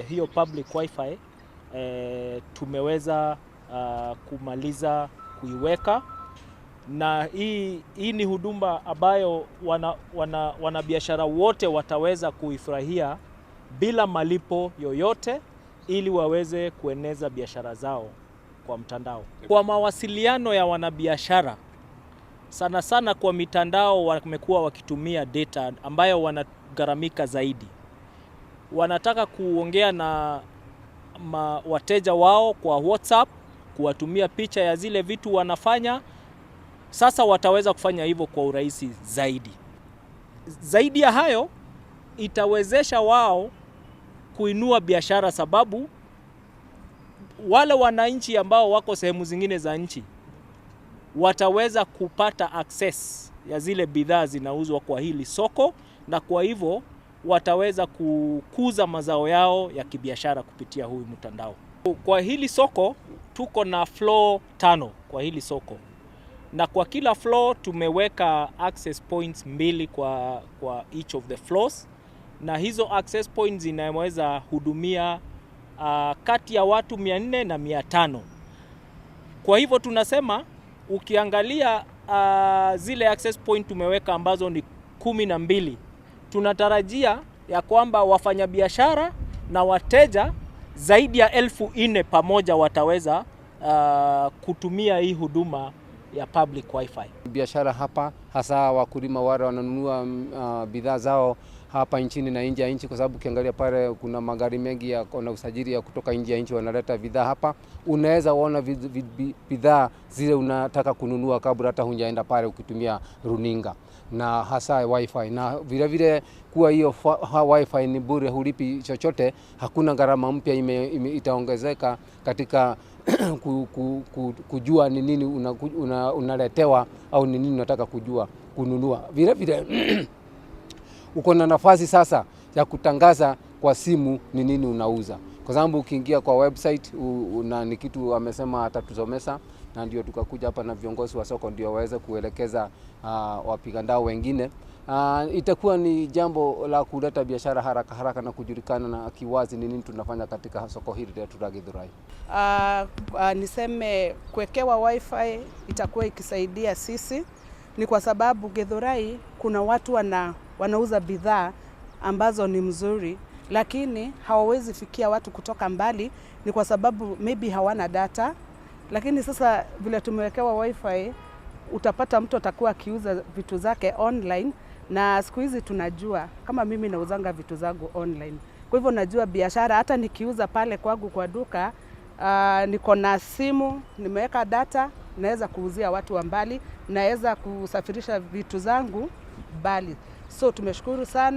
Hiyo public wifi tumeweza kumaliza kuiweka na hii ni huduma ambayo wanabiashara wote wataweza kuifurahia bila malipo yoyote ili waweze kueneza biashara zao kwa mtandao. Kwa mawasiliano ya wanabiashara, sana sana kwa mitandao wamekuwa wakitumia data ambayo wanagharamika zaidi. Wanataka kuongea na wateja wao kwa WhatsApp, kuwatumia picha ya zile vitu wanafanya. Sasa wataweza kufanya hivyo kwa urahisi zaidi. Zaidi ya hayo, itawezesha wao kuinua biashara, sababu wale wananchi ambao wako sehemu zingine za nchi wataweza kupata access ya zile bidhaa zinauzwa kwa hili soko, na kwa hivyo wataweza kukuza mazao yao ya kibiashara kupitia huyu mtandao. Kwa hili soko tuko na floor 5 kwa hili soko, na kwa kila floor tumeweka access points 2 kwa each of the floors, na hizo access points zinaweza hudumia kati ya watu 400 na 500. Kwa hivyo tunasema ukiangalia zile access point tumeweka ambazo ni 12, tunatarajia ya kwamba wafanyabiashara na wateja zaidi ya 4,000 pamoja wataweza kutumia hii huduma ya public wifi. Biashara hapa hasa wakulima wale wananunua bidhaa zao hapa nchini na nje ya nchi, kwa sababu ukiangalia pale kuna magari mengi ya na usajili ya kutoka nje ya nchi wanaleta bidhaa hapa. Unaweza uona bidhaa zile unataka kununua kabla hata hujaenda pale ukitumia runinga na hasa wifi, na vile vile kuwa hiyo wifi ni bure, hulipi chochote, hakuna gharama mpya itaongezeka katika kujua ni nini unaletewa au ni nini unataka kujua kununua. Vile vile uko na nafasi sasa ya kutangaza kwa simu ni nini unauza, kwa sababu ukiingia kwa website una, ni kitu amesema atatusomesha, na ndio tukakuja hapa na viongozi wa soko ndio waweze kuelekeza wapiga ndao wengine. Itakuwa ni jambo la kuleta biashara haraka haraka na kujulikana na kiwazi ni nini tunafanya katika soko hili letu la Githurai. Niseme kuwekewa wifi itakuwa ikisaidia sisi, ni kwa sababu Githurai kuna watu wanauza bidhaa ambazo ni mzuri, lakini hawawezi fikia watu kutoka mbali, ni kwa sababu maybe hawana data. Lakini sasa vile tumewekewa wifi, utapata mtu atakuwa akiuza vitu zake online, na siku hizi tunajua kama mimi nauzanga vitu zangu online, kwa hivyo najua biashara, hata nikiuza pale kwangu kwa duka niko na simu, nimeweka data, naweza kuuzia watu wa mbali, naweza kusafirisha vitu zangu mbali. So tumeshukuru sana.